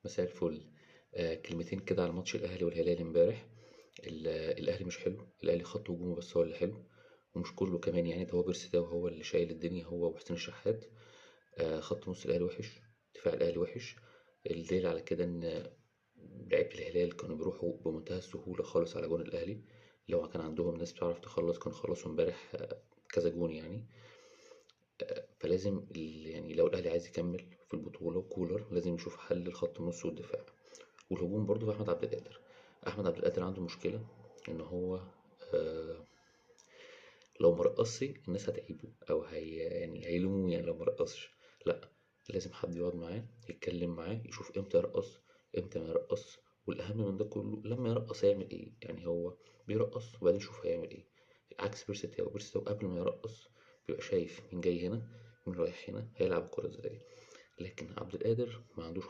مساء الفل. كلمتين كده على ماتش الأهلي والهلال امبارح. الأهلي مش حلو، الأهلي خط هجومه بس هو اللي حلو، ومش كله كمان يعني، ده هو بيرسي تاو هو اللي شايل الدنيا هو وحسين الشحات. خط نص الأهلي وحش، دفاع الأهلي وحش. الدليل على كده إن لعيبة الهلال كانوا بيروحوا بمنتهى السهولة خالص على جون الأهلي، لو كان عندهم ناس بتعرف تخلص كانوا خلصوا امبارح كذا جون يعني. فلازم يعني لو الأهلي عايز يكمل في البطولة وكولر لازم يشوف حل لخط النص والدفاع والهجوم برضه في أحمد عبد القادر. أحمد عبد القادر عنده مشكلة إن هو آه لو مرقصش الناس هتعيبه أو هي يعني هيلوموه، يعني لو مرقصش لأ، لازم حد يقعد معاه يتكلم معاه يشوف امتى يرقص امتى ما يرقص، والأهم من ده كله لما يرقص هيعمل ايه. يعني هو بيرقص وبعدين يشوف هيعمل ايه، عكس بيرسي تاو. بيرسي تاو قبل ما يرقص بيبقى شايف مين جاي هنا مين رايح هنا هيلعب الكرة ازاي، لكن عبد القادر ما عندوش